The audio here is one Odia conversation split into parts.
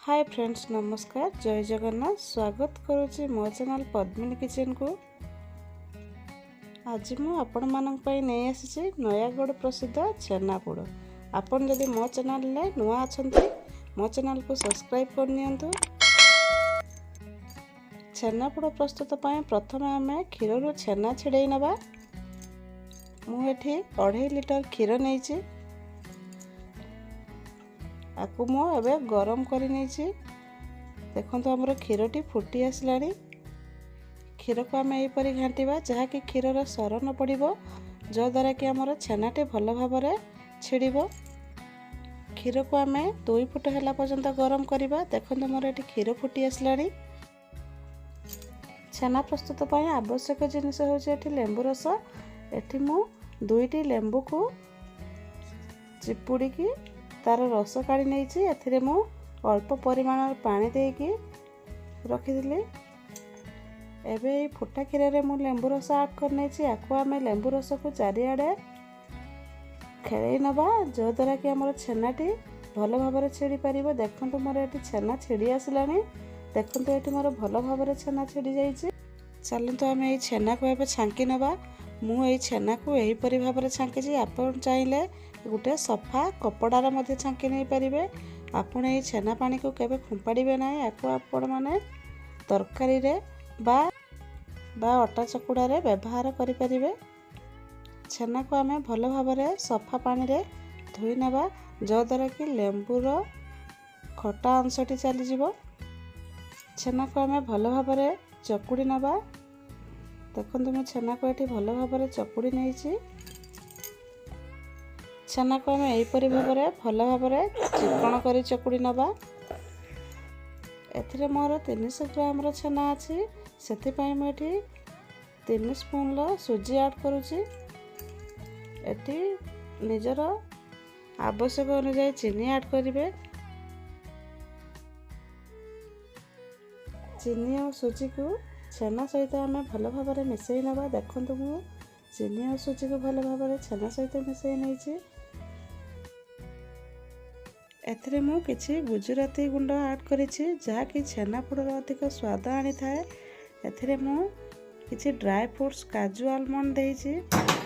ହାଏ ଫ୍ରେଣ୍ଡସ୍, ନମସ୍କାର, ଜୟ ଜଗନ୍ନାଥ। ସ୍ୱାଗତ କରୁଛି ମୋ ଚ୍ୟାନେଲ୍ ପଦ୍ମିନୀ କିଚେନ୍କୁ। ଆଜି ମୁଁ ଆପଣମାନଙ୍କ ପାଇଁ ନେଇ ଆସିଛି ନୟାଗଡ଼ ପ୍ରସିଦ୍ଧ ଛେନାପୋଡ଼। ଆପଣ ଯଦି ମୋ ଚ୍ୟାନେଲରେ ନୂଆ ଅଛନ୍ତି, ମୋ ଚ୍ୟାନେଲକୁ ସବସ୍କ୍ରାଇବ୍ କରିନିଅନ୍ତୁ। ଛେନାପୋଡ଼ ପ୍ରସ୍ତୁତ ପାଇଁ ପ୍ରଥମେ ଆମେ କ୍ଷୀରରୁ ଛେନା ଛିଡ଼େଇ ନେବା। ମୁଁ ଏଠି 2.5 ଲିଟର କ୍ଷୀର ନେଇଛି। ଆକୁ ମୁଁ ଏବେ ଗରମ କରି ନେଇଛି। ଦେଖନ୍ତୁ, ଆମର କ୍ଷୀରଟି ଫୁଟି ଆସିଲାଣି। କ୍ଷୀରକୁ ଆମେ ଏହିପରି ଘାଣ୍ଟିବା ଯାହାକି କ୍ଷୀରର ସର ନ ପଡ଼ିବ, ଯଦ୍ୱାରା କି ଆମର ଛେନାଟି ଭଲ ଭାବରେ ଛିଡ଼ିବ। କ୍ଷୀରକୁ ଆମେ 2 ଫୁଟ ହେଲା ପର୍ଯ୍ୟନ୍ତ ଗରମ କରିବା। ଦେଖନ୍ତୁ, ମୋର ଏଠି କ୍ଷୀର ଫୁଟି ଆସିଲାଣି। ଛେନା ପ୍ରସ୍ତୁତ ପାଇଁ ଆବଶ୍ୟକ ଜିନିଷ ହେଉଛି ଏଠି ଲେମ୍ବୁ ରସ। ଏଠି ମୁଁ 2ଟି ଲେମ୍ବୁକୁ ଚିପୁଡ଼ିକି ତାର ରସ କାଢ଼ି ନେଇଛି। ଏଥିରେ ମୁଁ ଅଳ୍ପ ପରିମାଣର ପାଣି ଦେଇକି ରଖିଥିଲି। ଏବେ ଏଇ ଫୁଟା କ୍ଷୀରରେ ମୁଁ ଲେମ୍ବୁ ରସ ଆଡ଼୍ କରିନେଇଛି। ଆକୁ ଆମେ ଲେମ୍ବୁ ରସକୁ ଚାରିଆଡ଼େ ଖେଳେଇ ନେବା, ଯଦ୍ୱାରା କି ଆମର ଛେନାଟି ଭଲ ଭାବରେ ଛିଡ଼ି ପାରିବ। ଦେଖନ୍ତୁ, ମୋର ଏଠି ଛେନା ଛିଡ଼ି ଆସିଲାଣି। ଦେଖନ୍ତୁ, ଏଠି ମୋର ଭଲ ଭାବରେ ଛେନା ଛିଡ଼ି ଯାଇଛି। ଚାଲନ୍ତୁ, ଆମେ ଏଇ ଛେନାକୁ ଏବେ ଛାଙ୍କି ନେବା। ମୁଁ ଏଇ ଛେନାକୁ ଏହିପରି ଭାବରେ ଛାଙ୍କିଛି। ଆପଣ ଚାହିଁଲେ ଗୋଟେ ସଫା କପଡ଼ାରେ ମଧ୍ୟ ଛାଙ୍କି ନେଇପାରିବେ। ଆପଣ ଏଇ ଛେନା ପାଣିକୁ କେବେ ଫୋପାଡ଼ିବେ ନାହିଁ। ଆକୁ ଆପଣମାନେ ତରକାରୀରେ ବା ଅଟା ଚକୁଡ଼ାରେ ବ୍ୟବହାର କରିପାରିବେ। ଛେନାକୁ ଆମେ ଭଲ ଭାବରେ ସଫା ପାଣିରେ ଧୋଇ ନେବା, ଯଦ୍ୱାରା କି ଲେମ୍ବୁର ଖଟା ଅଂଶଟି ଚାଲିଯିବ। ଛେନାକୁ ଆମେ ଭଲ ଭାବରେ ଚକୁଡ଼ି ନେବା। ଦେଖନ୍ତୁ, ମୁଁ ଛେନାକୁ ଏଠି ଭଲ ଭାବରେ ଚକୁଡ଼ି ନେଇଛି। ଛେନାକୁ ଆମେ ଏହିପରି ଭାବରେ ଭଲ ଭାବରେ ଚିକଣ କରି ଚକୁଡ଼ି ନେବା। ଏଥିରେ ମୋର 300 ଗ୍ରାମର ଛେନା ଅଛି, ସେଥିପାଇଁ ମୁଁ ଏଠି 3 ସ୍ପୁନ୍ର ସୁଜି ଆଡ଼୍ କରୁଛି। ଏଠି ନିଜର ଆବଶ୍ୟକ ଅନୁଯାୟୀ ଚିନି ଆଡ଼୍ କରିବେ। ଚିନି ଆଉ ସୁଜିକୁ ଛେନା ସହିତ ଆମେ ଭଲ ଭାବରେ ମିଶାଇ ନେବା। ଦେଖନ୍ତୁ, ମୁଁ ଚିନି ଆଉ ସୁଜିକୁ ଭଲ ଭାବରେ ଛେନା ସହିତ ମିଶାଇ ନେଇଛି। ଏଥିରେ ମୁଁ କିଛି ଗୁଜୁରାତି ଗୁଣ୍ଡ ଆଡ଼୍ କରିଛି, ଯାହାକି ଛେନାପୋଡ଼ର ଅଧିକ ସ୍ୱାଦ ଆଣିଥାଏ। ଏଥିରେ ମୁଁ କିଛି ଡ୍ରାଏ ଫ୍ରୁଟ୍ସ, କାଜୁ, ଆଲମଣ୍ଡ ଦେଇଛି,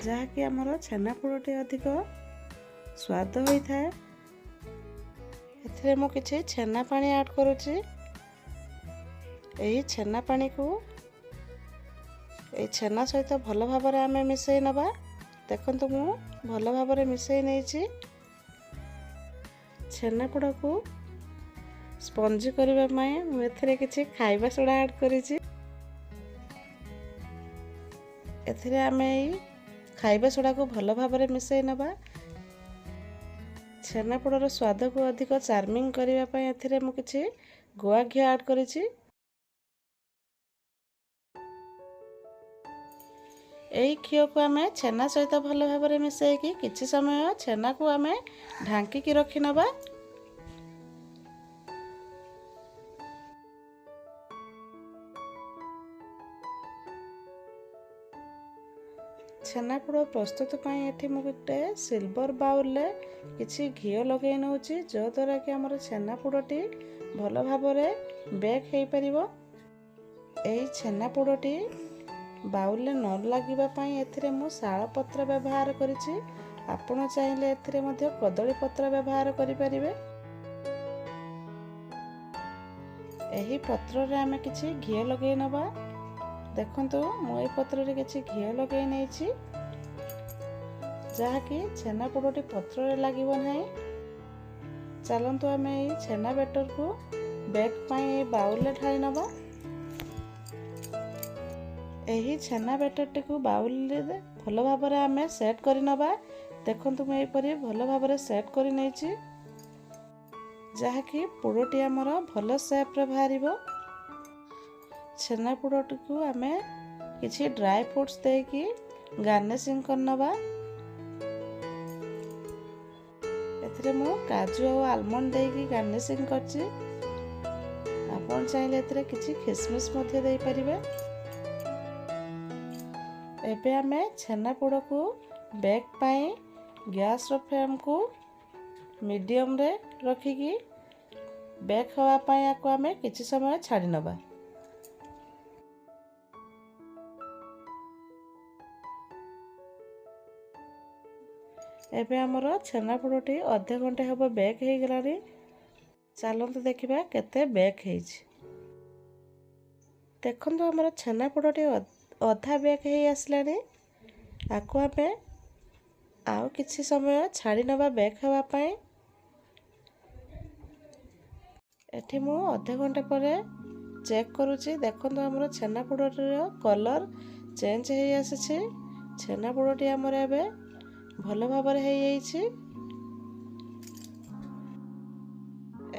ଯାହାକି ଆମର ଛେନାପୋଡ଼ଟି ଅଧିକ ସ୍ୱାଦ ହୋଇଥାଏ। ଏଥିରେ ମୁଁ କିଛି ଛେନା ପାଣି ଆଡ଼୍ କରୁଛି। ଏହି ଛେନା ପାଣିକୁ ଏଇ ଛେନା ସହିତ ଭଲ ଭାବରେ ଆମେ ମିଶାଇ ନେବା। ଦେଖନ୍ତୁ, ମୁଁ ଭଲ ଭାବରେ ମିଶାଇ ନେଇଛି। ଛେନାପୋଡ଼କୁ ସ୍ପଞ୍ଜି କରିବା ପାଇଁ ମୁଁ ଏଥିରେ କିଛି ଖାଇବା ସୋଡ଼ା ଆଡ଼୍ କରିଛି। ଏଥିରେ ଆମେ ଏଇ ଖାଇବା ସୋଡ଼ାକୁ ଭଲ ଭାବରେ ମିଶାଇ ନେବା। ଛେନାପୋଡ଼ର ସ୍ୱାଦକୁ ଅଧିକ ଚାର୍ମିଂ କରିବା ପାଇଁ ଏଥିରେ ମୁଁ କିଛି ଗୁଆ ଘିଅ ଆଡ଼୍ କରିଛି। ଏଇ ଘିଅକୁ ଆମେ ଛେନା ସହିତ ଭଲ ଭାବରେ ମିଶାଇକି କିଛି ସମୟ ଛେନାକୁ ଆମେ ଢାଙ୍କିକି ରଖିନେବା। ଛେନାପୋଡ଼ ପ୍ରସ୍ତୁତ ପାଇଁ ଏଠି ମୁଁ ଗୋଟେ ସିଲଭର ବାଉଲରେ କିଛି ଘିଅ ଲଗାଇ ନେଉଛି, ଯଦ୍ୱାରା କି ଆମର ଛେନାପୋଡ଼ଟି ଭଲ ଭାବରେ ବେକ୍ ହେଇପାରିବ। ଏହି ଛେନାପୋଡ଼ଟି ବାଉଲରେ ନ ଲାଗିବା ପାଇଁ ଏଥିରେ ମୁଁ ଶାଳ ପତ୍ର ବ୍ୟବହାର କରିଛି। ଆପଣ ଚାହିଁଲେ ଏଥିରେ ମଧ୍ୟ କଦଳୀ ପତ୍ର ବ୍ୟବହାର କରିପାରିବେ। ଏହି ପତ୍ରରେ ଆମେ କିଛି ଘିଅ ଲଗାଇ ନେବା। ଦେଖନ୍ତୁ, ମୁଁ ଏହି ପତ୍ରରେ କିଛି ଘିଅ ଲଗାଇ ନେଇଛି, ଯାହାକି ଛେନାପୋଡ଼ଟି ପତ୍ରରେ ଲାଗିବ ନାହିଁ। ଚାଲନ୍ତୁ, ଆମେ ଏଇ ଛେନା ବେଟରକୁ ବେକ୍ ପାଇଁ ଏଇ ବାଉଲରେ ଢାଳି ନେବା। ଏହି ଛେନା ବେଟରଟିକୁ ବାଉଲରେ ଭଲ ଭାବରେ ଆମେ ସେଟ୍ କରିନେବା। ଦେଖନ୍ତୁ, ମୁଁ ଏହିପରି ଭଲ ଭାବରେ ସେଟ୍ କରି ନେଇଛି, ଯାହାକି ପୋଡ଼ଟି ଆମର ଭଲ ସେପ୍ରେ ବାହାରିବ। ଛେନାପୋଡ଼ଟିକୁ ଆମେ କିଛି ଡ୍ରାଏ ଫ୍ରୁଟ୍ସ ଦେଇକି ଗାର୍ନିସିଂ କରିନେବା। ଏଥିରେ ମୁଁ କାଜୁ ଆଉ ଆଲମଣ୍ଡ ଦେଇକି ଗାର୍ନିସିଂ କରିଛି। ଆପଣ ଚାହିଁଲେ ଏଥିରେ କିଛି ଖିସମିସ୍ ମଧ୍ୟ ଦେଇପାରିବେ। ଏବେ ଆମେ ଛେନାପୋଡ଼କୁ ବେକ୍ ପାଇଁ ଗ୍ୟାସ୍ର ଫ୍ଲେମ୍କୁ ମିଡ଼ିୟମରେ ରଖିକି ବେକ୍ ହେବା ପାଇଁ ୟାକୁ ଆମେ କିଛି ସମୟ ଛାଡ଼ି ନେବା। ଏବେ ଆମର ଛେନାପୋଡ଼ଟି ଅଧ ଘଣ୍ଟେ ହେବ ବେକ୍ ହେଇଗଲାଣି। ଚାଲନ୍ତୁ ଦେଖିବା କେତେ ବେକ୍ ହେଇଛି। ଦେଖନ୍ତୁ ଆମର ଛେନାପୋଡ଼ଟି ଅଧା ବେକ୍ ହେଇ ଆସିଲାଣି। ଆକୁ ଆମେ ଆଉ କିଛି ସମୟ ଛାଡ଼ି ନେବା ବେକ୍ ହେବା ପାଇଁ। ଏଠି ମୁଁ ଅଧ ଘଣ୍ଟା ପରେ ଚେକ୍ କରୁଛି। ଦେଖନ୍ତୁ ଆମର ଛେନାପୋଡ଼ଟିର କଲର୍ ଚେଞ୍ଜ ହେଇ ଆସିଛି। ଛେନାପୋଡ଼ଟି ଆମର ଏବେ ଭଲ ଭାବରେ ହେଇଯାଇଛି।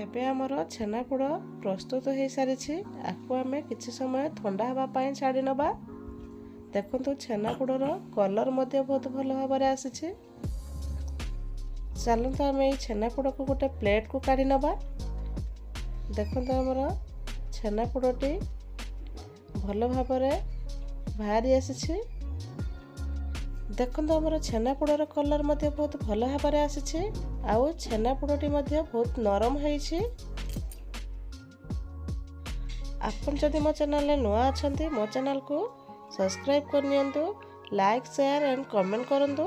ଏବେ ଆମର ଛେନାପୋଡ଼ ପ୍ରସ୍ତୁତ ହେଇସାରିଛି। ଆକୁ ଆମେ କିଛି ସମୟ ଥଣ୍ଡା ହେବା ପାଇଁ ଛାଡ଼ି ନେବା। ଦେଖନ୍ତୁ ଛେନାପୋଡ଼ର କଲର୍ ମଧ୍ୟ ବହୁତ ଭଲ ଭାବରେ ଆସିଛି। ଚାଲନ୍ତୁ ଆମେ ଏଇ ଛେନାପୋଡ଼କୁ ଗୋଟେ ପ୍ଲେଟ୍କୁ କାଢ଼ି ନେବା। ଦେଖନ୍ତୁ ଆମର ଛେନାପୋଡ଼ଟି ଭଲ ଭାବରେ ବାହାରି ଆସିଛି। ଦେଖନ୍ତୁ ଆମର ଛେନାପୋଡ଼ର କଲର୍ ମଧ୍ୟ ବହୁତ ଭଲ ଭାବରେ ଆସିଛି ଆଉ ଛେନାପୋଡ଼ଟି ମଧ୍ୟ ବହୁତ ନରମ ହେଇଛି। ଆପଣ ଯଦି ମୋ ଚ୍ୟାନେଲରେ ନୂଆ ଅଛନ୍ତି, ମୋ ଚ୍ୟାନେଲକୁ ସବସ୍କ୍ରାଇବ୍ କରିନିଅନ୍ତୁ, ଲାଇକ୍, ସେୟାର ଆଣ୍ଡ କମେଣ୍ଟ କରନ୍ତୁ।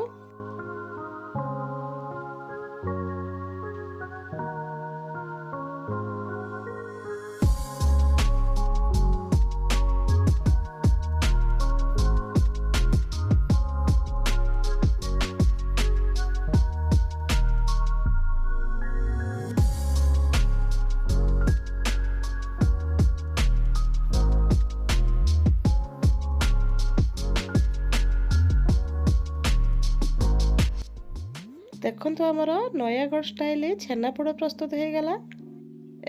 ଦେଖନ୍ତୁ ଆମର ନୟାଗଡ଼ ଷ୍ଟାଇଲ୍ ଛେନାପୋଡ଼ ପ୍ରସ୍ତୁତ ହେଇଗଲା।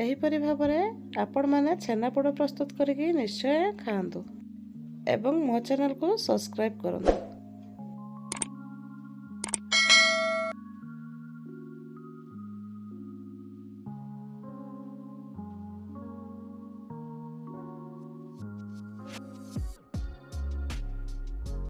ଏହିପରି ଭାବରେ ଆପଣମାନେ ଛେନାପୋଡ଼ ପ୍ରସ୍ତୁତ କରିକି ନିଶ୍ଚୟ ଖାଆନ୍ତୁ ଏବଂ ମୋ ଚ୍ୟାନେଲକୁ ସବସ୍କ୍ରାଇବ୍ କରନ୍ତୁ।